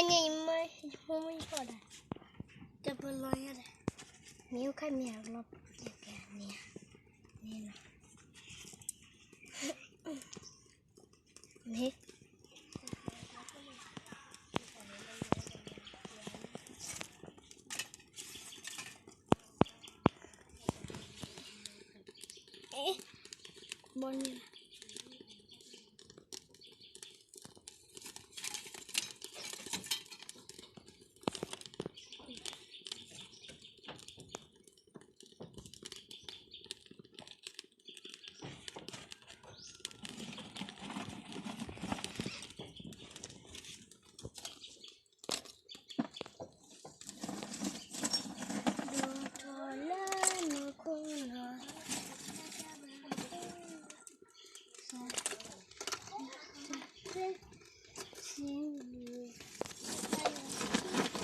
န့ၣ်မ့ၢ်ယဖီၣ်ဒၣ်, တပလီၤယဲဒၣ်, မ့ၢ်အိၣ်ခါမ့ၢ်အလီၤ, ယကန့ၣ်, န့ၣ်လီၤ, မ့ၢ် ဘီန့ၣ်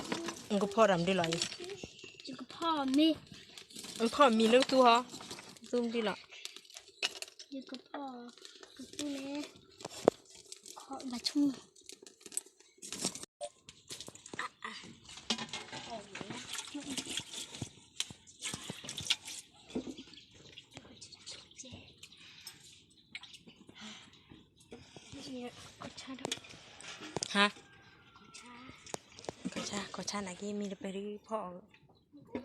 နကဖီၣ်တၢ်မနုၤလီၤအံၤ, ယကဖီၣ်မ့ၤ, နဖီၣ်မ့ၤလၢသူဟီ, သူမနုၤလီၤ, ယကဖီၣ်, ကသူန့ၣ်, ခီဘၣ်ဆိ ဟါ, ကီၢ်ဆါ, ကီၢ်ဆါနာ်က့ မ့ၢ်တပၢၢ်ဒုးဖီၣ်,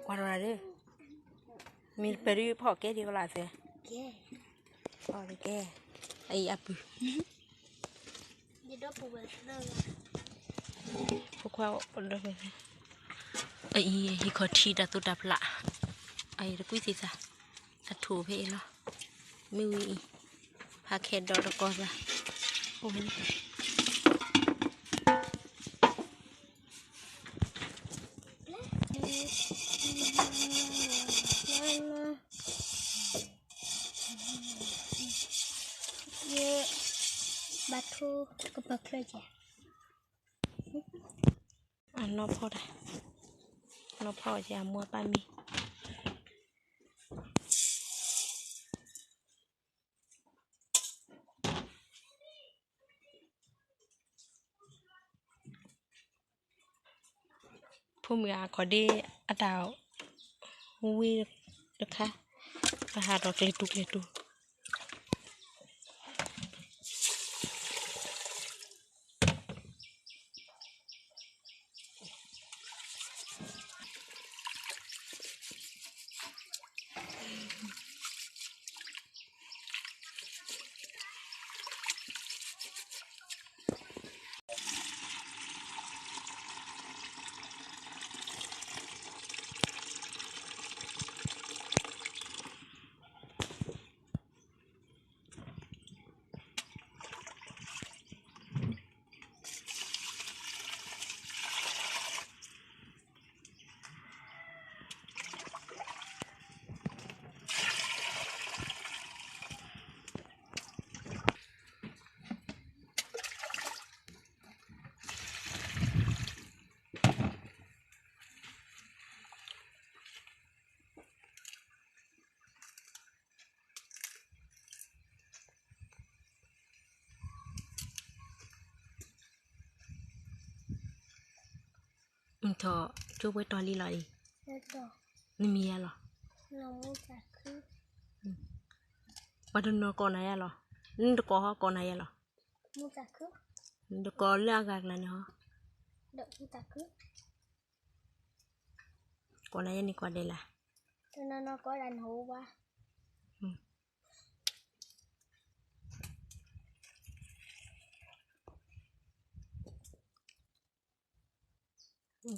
ကွၢ်ဒီးဒၣ်, မ့ၢ်တပၢၢ်ဒုးဖီၣ်ကဲဒံးကလီၤသ့, ဖီၣ်ကဲ, အအံၤအပုၢ် ဖိခွါ, အအံၤဟံၣ်ခီၣ်ထံးတၢ်သူတၢ်ဖျး, အအံၤတကွံသ့ၣ်သၣ်, အထူၣ်ဖဲအံၤလီၤ, မ့ၢ်ဝံၤအံၤ, ဖးခဲဒီးတကီၢ်သၣ်, အိၣ် ယဘၣ်ထိကပၢၤချၢကဲ, အနီၢ်ဖီၣ်တၢ်, နီၢ်ဖီၣ်ကဲအမိၢ်အပၢ်မံၤ, ဖိမုၣ်အခီၣ်ဒ့အတၢ်ဝ့တခါ, ကဟးထီၣ်ကျဲတူကျဲတူ ထီၣ်ကၠိဝဲတီၤလံလီၤအံၤ, နမံၤယၤလီၤ, ပှၤတနီၤကိးနၤယၤလီၤ, နတကိးဟီကိးနၤယၤလီၤ, နတကိးလၢအဂၤကလၤန့ၣ်ဟီ, ကိးနၤယၤန့ၣ်ကိးဒဲးလၢ်, တနီၤနီၤကိးဒၣ်နဟိဝါ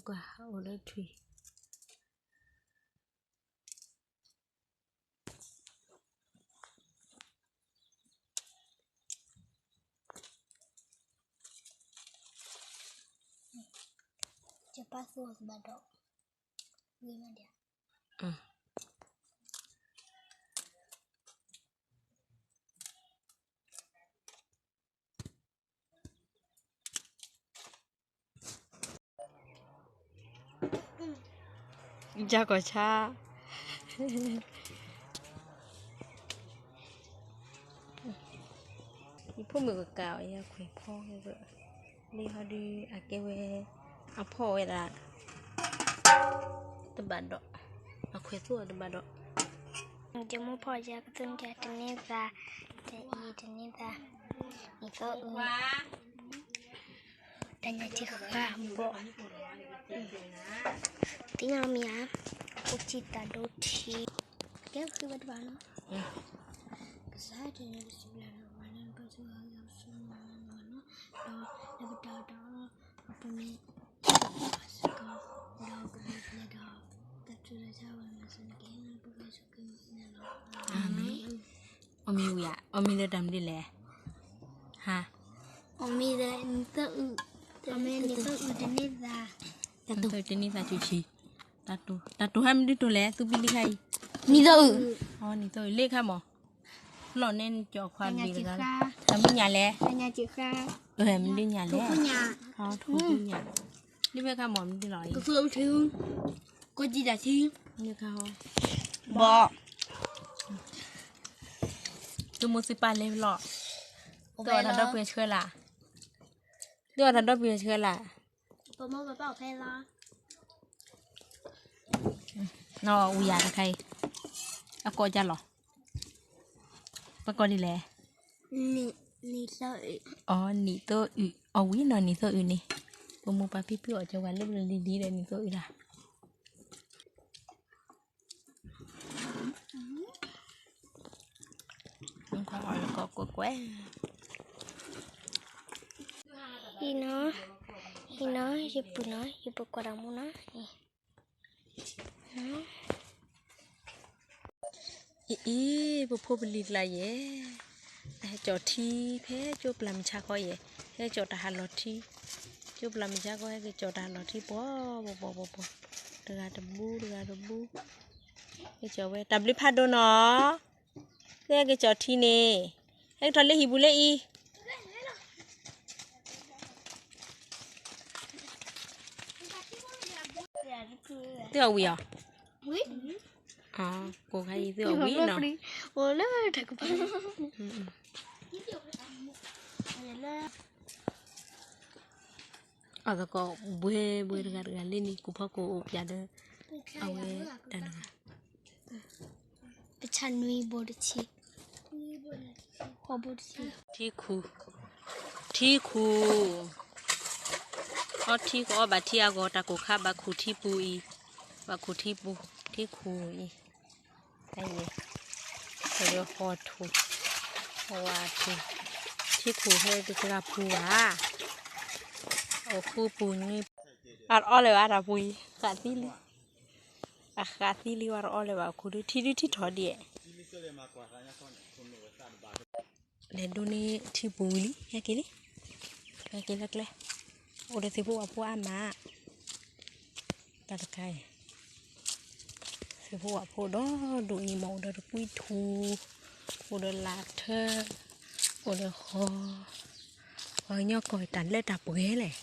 ကွၢ်အိၣ်လၢထွံၣ်, ယပၢ်သူအီၤကဘၣ်ဒီး, ဝံၤမးဒံး ယကီၢ်ဆါ, ယဖိမုၣ်ကကးအီၤ ယခွဲးဖီကရၢၢ်, လံဟီဒုးအကဲဝဲ အဖီၣ်ဝဲဒၣ် တဘၣ်ဒီး, အခွဲးသူၣ်အီၤတဘၣ်ဒီး, ယမိၢ်ဖီၣ်ယၤကသူၣ်ကတန့ၢ်သး, တအံၤတန့ၢ်သး, နံၣ်သီၣ်အုး, တၢ်ညၣ်ထံဃါဘီ, သ့ၣ်ညါမံၤဧါ, အိၣ်စံၣ်တၢ်ဒိထံ, ကဲဃုဝဲတဘၣ်နီၤ, ကစၢ်တနံၤကစံးဘျုးလီၤဝဲလၢကစၢ်ယွၤဆိၣ်ဂ့ၤန့ၢ်လီၤနီၤ, ဒီးလၢပတၢ်အီၣ်တၢ်အီ အပမ့ၢ် အစကီ ဒီးကဘီဖျဲဒီး တၢ်ထူးတၢ်ဆါဝဲမၤစၢၤနကဟဲနုာ်လီၤပဂဲၤဆူက့ၤန့ၣ်လီၤ. အၤမ့ၣ်. အီၣ်မ့ၤဝံၤဧါ, အီၣ်မ့ၤလၢတၢ်မနုၤလဲၣ်, ဟါ, အီၣ်မ့ၤလၢနံၣ်သီၣ်အုး, အီၣ်မ့ၤနံၣ်သီၣ်အုးတန့ၢ်သး, နံၣ်သီၣ်အုးတန့ၢ်သးဆူၣ်ဆံ, တၢ်တိၤ, တၢ်တိၤဟဲမနုၤတိၤလဲၣ် သူဘံလံခါအံၤ, နံၣ်သီၣ်အုး, အီ နံၣ်သီၣ်အုးလ့ၣ်ခါမး လီၢ်န့ၣ်နကၠီၤခွါဘ့ၣ်တဂၤ, တၢ်မနုၤညါလဲၣ်, မနုၤညါလဲၣ်, ထိၣ်ညါ, လ့ၣ်ဖဲခါမးမနုၤလီၤ, ကီၢ်ကံဒၣ်ထံ, ဘီ, သုမိၢ်သုပၢ်လဲၤလီၤ, သုအီၣ်တၢ်ဒီပှဲၤဆှၢလၢ်, သုအီၣ်တၢ်ဒီပှဲၤဆှၢလၢ်, ပမိၢ်ပပၢ်အိၣ်ဖဲလီၤ. နီၢ်ဝံၤယၤတခါအံၤ, အကိးကၢ်လီၤ, ပကိးဒ်လဲၣ်, နံၣ်သီၣ်အုး, အီ နံၣ်သီၣ်အုး, အီၣ်ဝံၤနီၤ နံၣ်သီၣ်အုးန့ၣ်, ပမိၢ်ပၢ်ဖံဖုအီၣ်ကၢ်ဝဲလၢပလံၤလံၤဒီးနံၣ်သီၣ်အုးလီၤ. ကွၢ်ကွၢ်, အံၤနီၤ, အံၤနီၤ ယပုၢ်နီၤ ယပုၢ်ကွၢ်တၢ်မူနီၤ, အံၤအံၤ ပဖိပလံၤကျါယဲၢ်, အဟဲကၠီၣ်ထံဖဲကၠိပျၢ်မုၢ်ဆါခီယဲၢ်, ဟဲကၠီၣ်တၢ်ဟးလီၤထံ, ကၠိပျၢ်မုၢ်ဆါခီ ဟဲက့ၤကၠီၣ်တၢ်ဟးလီၤထံ ပှီၤပှီၤပှီၤပှီၤ, တဂၤတဘူ တဂၤတဘူ, ဟဲက့ၤကၠီၣ်ဝဲ တၢ်ဘျုးဖးဒိၣ်နီၤ, သုဟဲက့ၤကၠီၣ်ထံန့ၣ်, ဟဲက့ၤထီၣ်လၢဟံၣ်ပူၤလၢအံၤ သုအီၣ်ဝံၤအီၤ, ကိးခါအံၤသုအီၣ်ဝံၤနီၤ, အိၣ်လၢတၢ်ကပၤ, အီၣ်သကိးဘှဲဘှဲတဂၤတဂၤလၢန့ၣ် ကူၣ်ဖီကိၣ်အိၣ်ပၠးဒီး, အဝဲတၢ်တဂၤ ပဆၣ်နွံဘိတဆံ, ထံခူၣ်, ထံခူၣ်, အီထံကအီဘၣ်ထံအဂီၢ် တၢ်ကိၢ်ခါဘၣ်ခူၣ်ထံပူၤအံၤ, ဘၣ်ခူၣ်ထံပူၤ, ထံခူၣ်အံၤ, တၢ်ယဲၢ်, တၢ်ယဲၢ်ဟီၣ်ထူၣ်, ဝါထူၣ်, ထံခူၣ်ဟဲကစှၤပူၤဘၣ်, အိၣ်ဃူပူၤနွံ, အတအီလၢၤဘၣ်တၢ်ပူၤအံၤ ဃးသံလံ အဃးသံလံဝဲတအီလၢၤဘၣ် အခိၣ်ဒုး ထံဒုးထံထီၣ်ဒံး, လဲၤဒိန့ၢ်ထံပူၤဝံၤလံ ဟဲက့ၤလံ, ဟဲက့ၤလၢကျဲ, အိၣ်ဒီးသ့ၣ်ဖိဝၣ်ဖိအါမး, တၢ်တခါအံၤ, သ့ၣ်ဖိဝၣ်ဖိဒီဒူၣ်အံၤမး အိၣ်ဒီးတကွံထူၣ်, အိၣ်ဒီးလၣ်ထၢ, အိၣ်ဒီးဃီ, ပှၤကညီကီၢ်တၢ်လၢတၢ်ပှဲၤလဲၣ်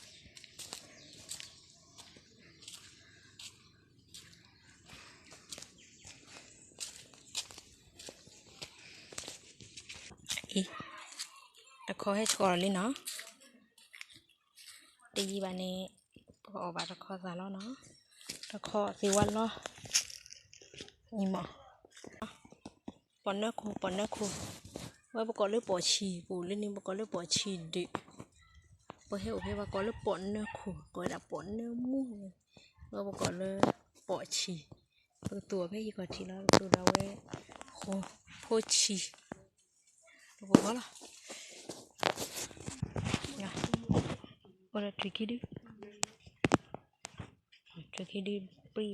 အံၤ, တခီဟဲဆှီလီၤလံနီၤ, တယံာ်ဘၣ်န့ၣ်, ပကအီၣ်ဘၣ်တခီသၣ်လီၤနီၤ, တခီသ့ၣ်ဝါလီၤ, အံၤမး, ပိာ်နၢခိၣ် ပိာ်နၢခိၣ်, ဝဲပကိးလၢပိာ်ဆံၣ် ပအိၣ်လၢန့ၣ် ပကိးလၢပိာ်ဆံၣ်ဒုး, ပဟဲအိၣ်ဖဲပှၤကိးလၢပိာ်နၢခိၣ် ကိးဝဲဒၣ်ပိာ်နၢမူ, ဝဲပကိးလၢပိာ်ဆံၣ်, ပကသူၣ်အီၤဖဲဟံၣ်ခီၣ်ထံးလီၤ ပသူၣ်ဒီးဝဲ, ဖိဆံၣ်, ပကဘီလီၤ, အိၣ်ဒီးထွံၣ်ခံဒု, ထွံၣ်ခံဒုပြံဘၣ်